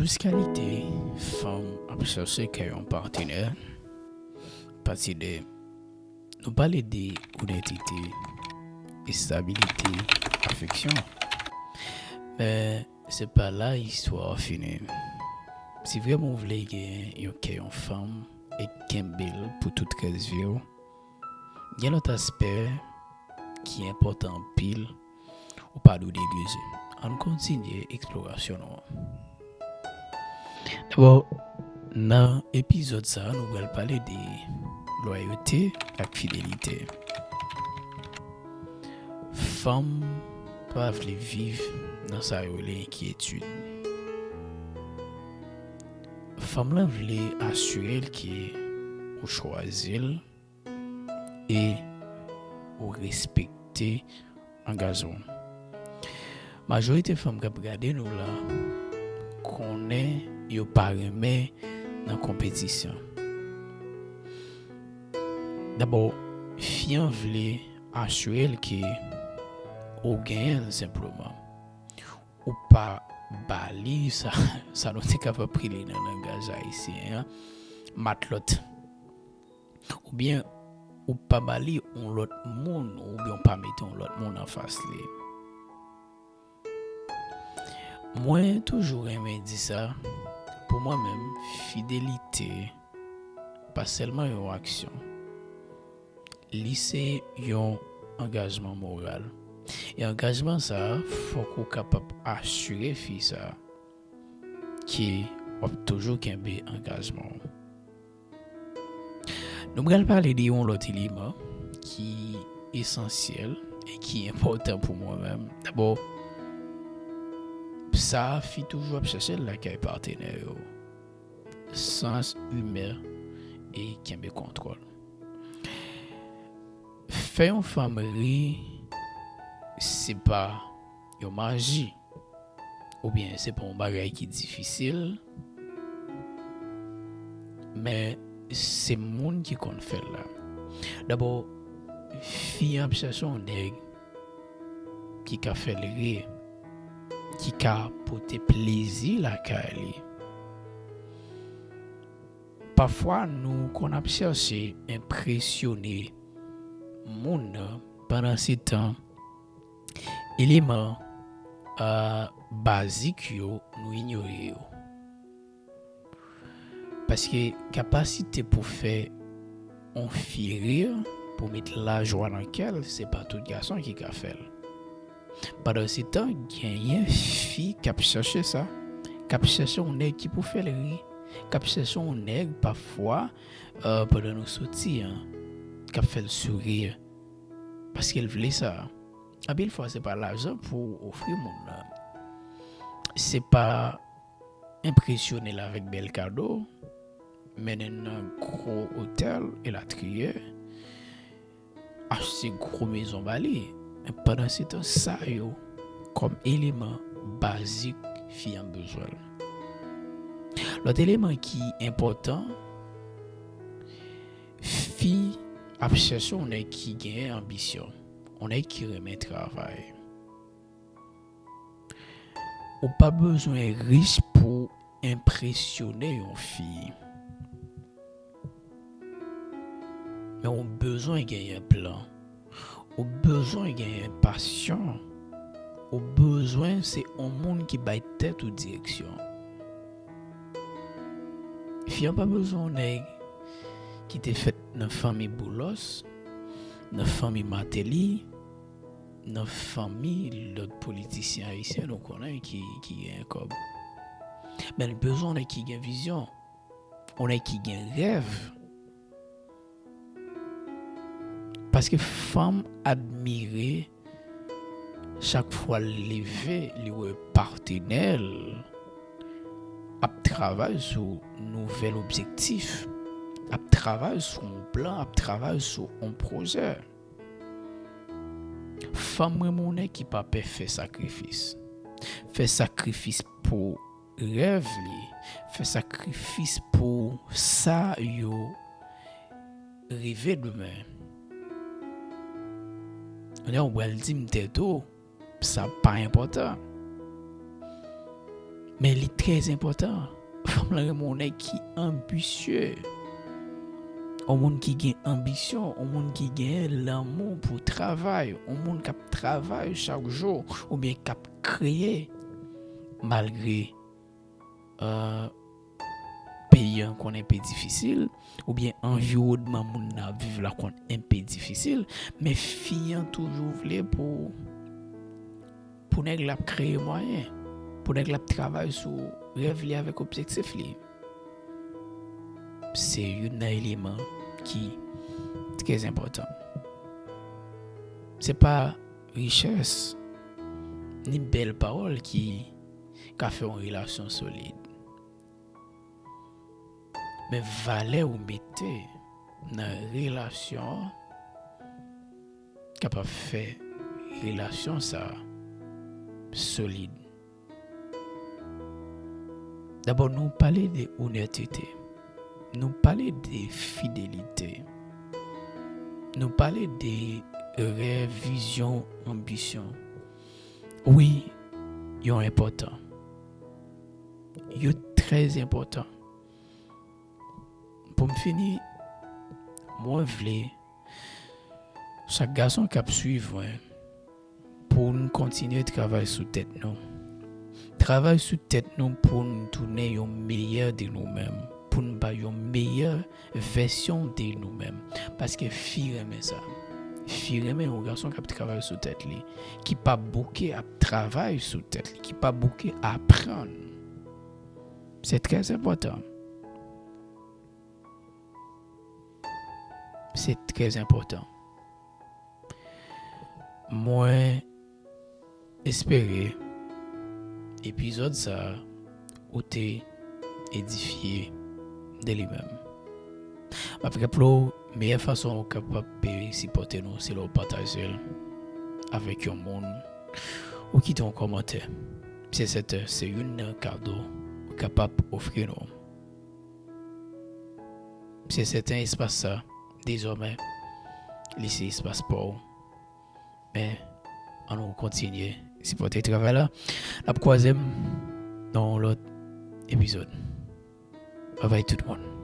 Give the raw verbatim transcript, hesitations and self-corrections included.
Plis kalite fanm ap chèche kè yon patenè, pati de nou pale de onètite, estabilite, afeksyon. Men se pa la istwa a fini. Si vrèman w vle gen yon kè yon fanm e kenbe l pou tout rès vi w, gen lòt aspè ki enpòtan anpil ou pa dwe neglije. Ann kontinye eksplorasyon nou an. Dabò, nan epizòd sa a, nou pral pale de lwayote ak fidelite. Fanm pa vle viv nan sa yo rele enkyetid. Fanm lan vle asire l ke ou chwazi l e ou respekte angajman w. Majorite fanm k ap gade nou la konnen yo pa renmen nan konpetisyon. Dabò, fi an vle asire l ke ou genyen l senpleman. Ou pa ba li sa, sa nou te kapab rele nan langaj ayisyen an, matlòt. Oubyen ou pa ba li yon lòt moun, oubyen ou pa mete yon lòt moun anfas li. Mwen toujou renmen di sa, pou mwen menm, fidelite pa sèlman yon aksyon. Li se yon angajman moral. E angajman sa a, fòk ou kapab asire fi sa a ke w ap toujou kenbe angajman w. Nou pral pale de yon lòt eleman ki esansyèl e ki enpòtan pou mwen menm. Dabò, sa fi toujou ap chèche l lakay patenè yo. Sans imè e kenbe kontwòl. Fè yon fanm ri, se pa yon maji, oubyen se pa yon bagay ki difisil, men se moun ki konn fè l la. Dabò, fi an ap chèche yon nèg ki ka fè l ri, ki ka pote plezi lakay li. Pafwa, nou konn ap chèche enpresyone moun nan, pandan se tan, eleman, a, bazik yo, nou inyore yo. Paske kapasite pou fè yon fi ri, pou met lajwa nan kè l, se pa tout gason ki ka fè l. Pandan se tan, genyen fi k ap chèche sa, k ap chèche yon nèg ki pou fè l ri, k ap chèche yon nèg pafwa, e, pandan nou soti an, k ap fè l souri, paske l vle sa. Anpil fwa, se pa lajan pou w ofri moun nan. Se pa enpresyone l avèk bèl kado, mennen l nan gwo otèl, elatriye, achte gwo mezon ba li. Men pandan se tan, sa yo kòm eleman bazik fi an bezwen l. Lòt eleman ki enpòtan, fi ap chèche yon nèg ki genyen anbisyon, yon nèg ki renmen travay. Ou pa bezwen rich pou enpresyone yon fi. Men ou bezwen genyen plan. Ou bezwen genyen pasyon. Ou bezwen se yon moun ki bay tèt ou direksyon. Fi an pa bezwen yon nèg ki te fèt nan fanmi Boulos, nan fanmi Martelly, nan fanmi lòt politisyen ayisyen nou konnen ki, ki gen kòb. Men li bezwen yon nèg ki gen vizyon, yon nèg ki gen rèv. Paske fanm admire chak fwa l leve, li wè patenè l ap travay sou nouvèl objektif, ap travay sou yon plan, ap travay sou yon pwojè. Fanm renmen yon nèg ki pa pè fè sakrifis. Fè sakrifis pou rèv li, fè sakrifis pou sa yo rive demen. Lè w pral di m tèt ou, sa pa enpòtan. Men li trè enpòtan. Fanm lan renmen yon nèg ki anbisye. Yon moun ki gen anbisyon, yon moun ki gen lanmou pou travay, yon moun k ap travay chak jou oubyen k ap kreye malgre euh, peyi an konn enpe difisil, oubyen anviwònman moun nan ap viv la konn enpe difisil, men fi an toujou vle pou, pou nèg la ap kreye mwayen, pou nèg la ap travay sou rèv li avèk objektif li. Se youn nan eleman ki trè enpòtan. Se pa richès ni bèl pawòl ki ka fè yon relasyon solid. Men valè ou mete nan relasyon an kapab fè relasyon sa a solid. Dabò, nou pale de onètete. Nou pale de fidelite. Nou pale de rèv, vizyon, anbisyon. Wi, yo enpòtan. Yo trè enpòtan. Pou m fini, mwen vle chak gason k ap swiv mwen, pou n kontinye travay sou tèt nou. Travay sou tèt nou pou n tounen yon meyè de nou menm, pou n bay yon meyè vèsyon de nou menm. Paske fi renmen sa. Fi renmen yon gason k ap travay sou tèt li, ki pa bouke ap travay sou tèt li, ki pa bouke aprann. Se trè enpòtan. Se trè enpòtan. Mwen espere epizòd sa a ou te edifye de li menm. M ap raple w, meyè fason ou kapab pe sipòte nou se lè w pataje l avèk yon moun ou kite yon kòmantè. Se sèten, se youn nan kado ou kapab ofri nou. Se sèten, espas sa, dezòmè, li se espas pa w. Men, ann nou kontinye sipòte travay la. N ap kwaze m nan yon lòt epizòd. Babay tout moun.